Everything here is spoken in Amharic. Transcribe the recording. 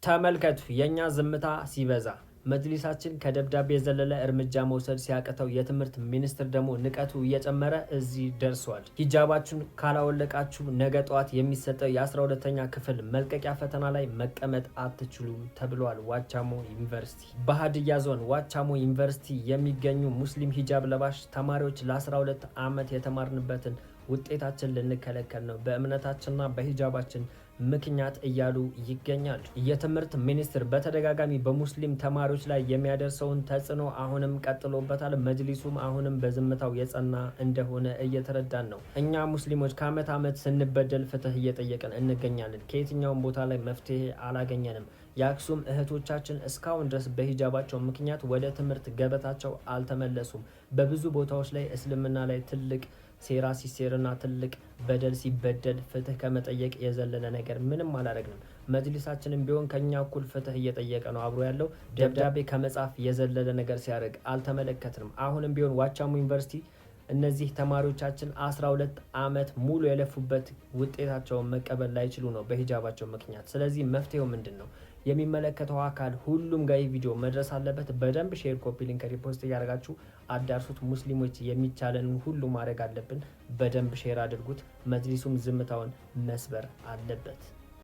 ተመልከቱ፣ የእኛ ዝምታ ሲበዛ፣ መጅሊሳችን ከደብዳቤ የዘለለ እርምጃ መውሰድ ሲያቅተው የትምህርት ሚኒስትር ደግሞ ንቀቱ እየጨመረ እዚህ ደርሷል። ሂጃባችሁን ካላወለቃችሁ ነገ ጠዋት የሚሰጠው የ12ኛ ክፍል መልቀቂያ ፈተና ላይ መቀመጥ አትችሉም ተብሏል። ዋቻሞ ዩኒቨርሲቲ፣ በሀዲያ ዞን ዋቻሞ ዩኒቨርሲቲ የሚገኙ ሙስሊም ሂጃብ ለባሽ ተማሪዎች ለ12 ዓመት የተማርንበትን ውጤታችን ልንከለከል ነው በእምነታችንና በሂጃባችን ምክንያት እያሉ ይገኛሉ። የትምህርት ሚኒስትር በተደጋጋሚ በሙስሊም ተማሪዎች ላይ የሚያደርሰውን ተጽዕኖ አሁንም ቀጥሎበታል። መጅሊሱም አሁንም በዝምታው የጸና እንደሆነ እየተረዳን ነው። እኛ ሙስሊሞች ከአመት ዓመት ስንበደል ፍትህ እየጠየቅን እንገኛለን። ከየትኛውም ቦታ ላይ መፍትሄ አላገኘንም። የአክሱም እህቶቻችን እስካሁን ድረስ በሂጃባቸው ምክንያት ወደ ትምህርት ገበታቸው አልተመለሱም። በብዙ ቦታዎች ላይ እስልምና ላይ ትልቅ ሴራ ሲሴርና ትልቅ በደል ሲበደል ፍትህ ከመጠየቅ የዘለለ ነገር ምንም አላደረግንም። መጅሊሳችንም ቢሆን ከኛ እኩል ፍትህ እየጠየቀ ነው አብሮ ያለው፣ ደብዳቤ ከመጻፍ የዘለለ ነገር ሲያደርግ አልተመለከትንም። አሁንም ቢሆን ዋቻሞ ዩኒቨርሲቲ እነዚህ ተማሪዎቻችን 12 ዓመት ሙሉ የለፉበት ውጤታቸውን መቀበል ላይችሉ ነው በሂጃባቸው ምክንያት። ስለዚህ መፍትሄው ምንድን ነው? የሚመለከተው አካል ሁሉም ጋር ቪዲዮ መድረስ አለበት። በደንብ share፣ copy link፣ repost እያደረጋችሁ አዳርሱት። ሙስሊሞች የሚቻለንን ሁሉ ማድረግ አለብን። በደንብ share አድርጉት። መጅሊሱም ዝምታውን መስበር አለበት።